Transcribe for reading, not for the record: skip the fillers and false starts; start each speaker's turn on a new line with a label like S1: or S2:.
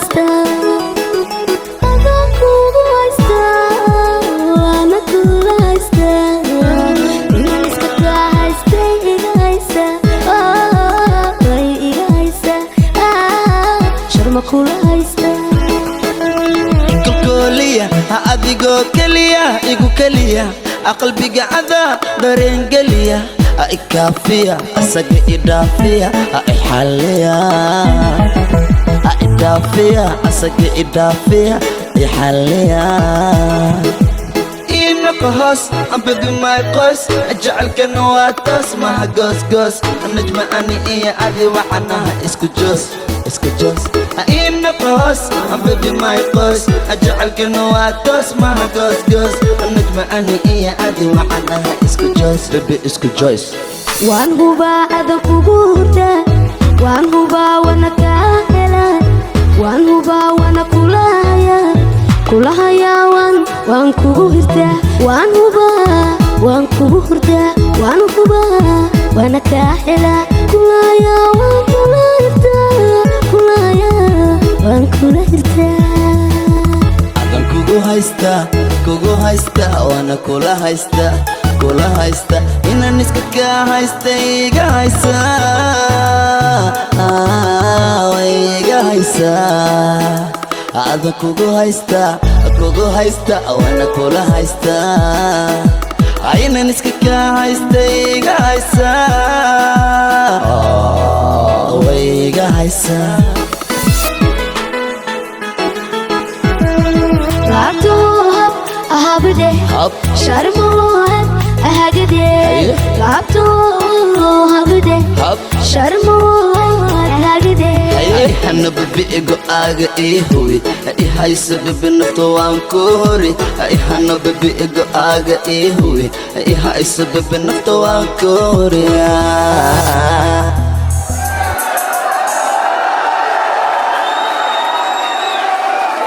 S1: haystaa, adan kugu haystaa, waana kula haystaa. Inaan iska kaa haystay iga haysaa, way iga haysaa. Sharma kula haystaa.
S2: Kalkooliya ha adigoo keliya igu keliya, qalbiga cadaa dareengeliya, ha ikaafiya, asaga idhaafiya, ha ixalliya, ha idhaafiya, asaga idhaafiya, ixalliya. Inaka hoos baby my qoys, jecelkana waa toos, maha goosgoos. Najma, ani iyo adi waxanaha isku joos, isku joos. Inaka hoos baby my qoys, jecelkana waa toos, maha goosgoos. Najma, ani iyo adi waxanaha isku joos, baby, isku joos.
S1: Waan hubaa adan kugu hurdaa, waan hubaa wana kaa helaa, waan hubaa wana kula hayaa, kula hayaa. Waan kugu hirtaa, waan hubaa waan kugu hurdaa, waan hubaa wana kaa helaa, kula hayaa, waan kula hirtaa, kula hayaa, waan kula hirtaa.
S2: Adan kugu haysta, kugu haysta, waana kula haysta, kula haysta. Inaan iska kaa haysta iga haysa, way iga haysaa. Adan kugu haysta, kugu haysta, waana kula haysta. Inaan iska kaa haysta iga haysa, way iga haysaa.
S1: Laabto hab ahabde.
S2: Hab.
S1: Sharmo hab ahagade.
S2: Haye.
S1: Laabto habde.
S2: Hab.
S1: Sharmo ahagade.
S2: Hana baby go-aaga ii huwi, i hayso baby, nafta waan ku hori. Hana baby go-aaga ii huwi, i hayso baby, nafta waan ku hori.